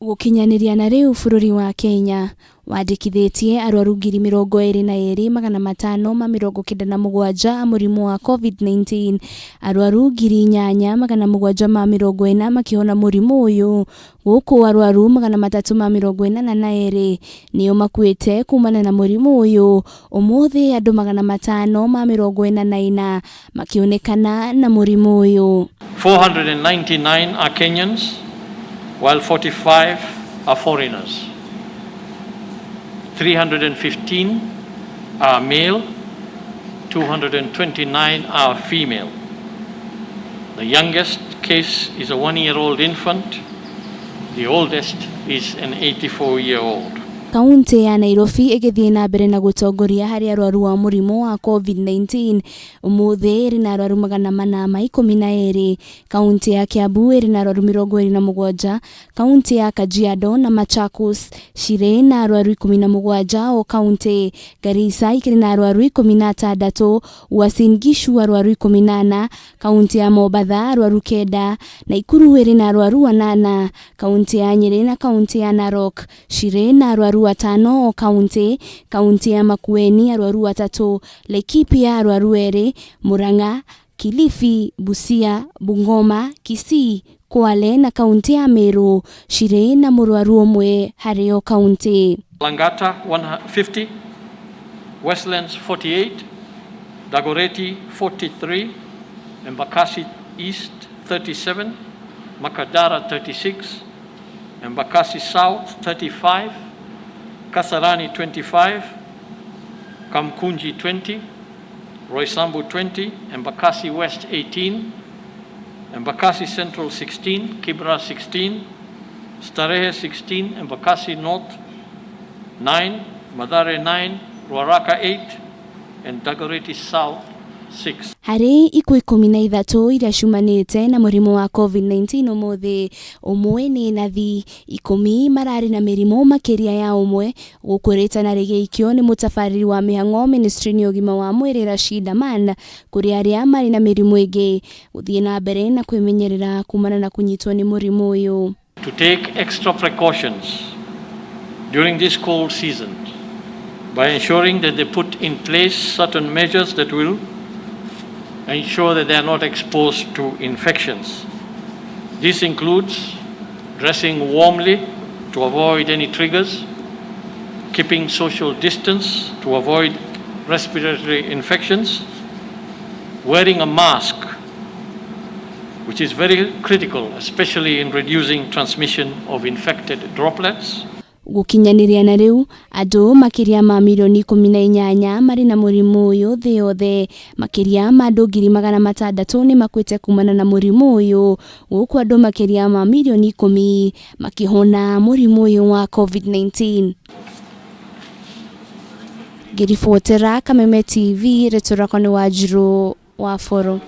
Gũkinyanĩria na rĩu bũrũri wa Kenya wandĩkithĩtie arwaru 22,597 a mũrimũ wa COVID-19, arwaru 8,740 makĩhona mũrimũ ũyũ, gũkũ arwaru 382 nĩo makuĩte kumana na mũrimũ ũyũ. Ũmũthĩ andũ 544 makĩonekana na mũrimũ ũyũ. 499 are Kenyans, while 45 are foreigners. 315 are male, 229 are female. The youngest case is a 1-year-old infant, the oldest is an 84-year-old. Kaunti ya Nairobi ĩgĩthiĩ na mbere na gũtongoria harĩ arwaru a mũrimũ wa COVID-19, ũmũthĩ ĩrĩ na arwaru 412. Kaunti ya Kiambu ĩrĩ na arwaru 27, kaunti ya Kajiado na Machakos cirĩ na arwaru 17 o kaunti, Garissa ikĩrĩ na arwaru 16, Uasin Gishu arwaru 14, kaunti ya Mombatha arwaru 9, Nakuru ĩrĩ na arwaru 8, kaunti ya Nyeri na kaunti ya Narok cirĩ na arwaru 5 o kaunti, kaunti ya Makueni arwaru 3, Laikipia arwaru 2, Murang'a, Kilifi, Busia, Bungoma, Kisii, Kwale na kaunti ya Meru cirĩ na mũrwaru ũmwe harĩ o kaunti. Langata 150, Westlands 48, Dagoretti 43, Embakasi East 37, Makadara 36, Embakasi South 35, Kasarani 25, Kamkunji 20, Roysambu 20, Embakasi West 18, Embakasi Central 16, Kibra 16, Starehe 16, Embakasi North 9, Mathare 9, Ruaraka 8, and Dagoretti South 6. Harĩ ikuũ 13 iria ciumanĩte na mũrimũ wa COVID-19 ũmũthĩ, ũmwe nĩ nathi, 10 mararĩ na mĩrimũ makĩria ya ũmwe, gũkũ rĩtana rĩgĩikio nĩ mũtabarĩri wa mĩhang'o ministry-inĩ ya ũgima wa mwĩrĩ Rashid Aman kũrĩ arĩa marĩ na mĩrimũ ĩngĩ gũthiĩ na mbere na kwĩmenyerera kumana na kũnyitwo nĩ mũrimũ ũyũ. To take extra precautions during this cold season by ensuring that they put in place certain measures that will ensure that they are not exposed to infections. This includes dressing warmly to avoid any triggers, keeping social distance to avoid respiratory infections, wearing a mask, which is very critical, especially in reducing transmission of infected droplets. Gũkinyanĩria na rĩu andũ makĩria ma mirioni 18 marĩ na mũrimũ ũyũ thĩ yothe, makĩria ma andũ 600,000 nĩ makuĩte kumana na mũrimũ ũyũ, gũkũ andũ makĩria ma mirioni 10 makĩhona mũrimũ ũyũ wa COVID-19. Ngĩribotera Kameme TV, rĩtwa rĩakwa nĩ Wanjirũ wa Boro.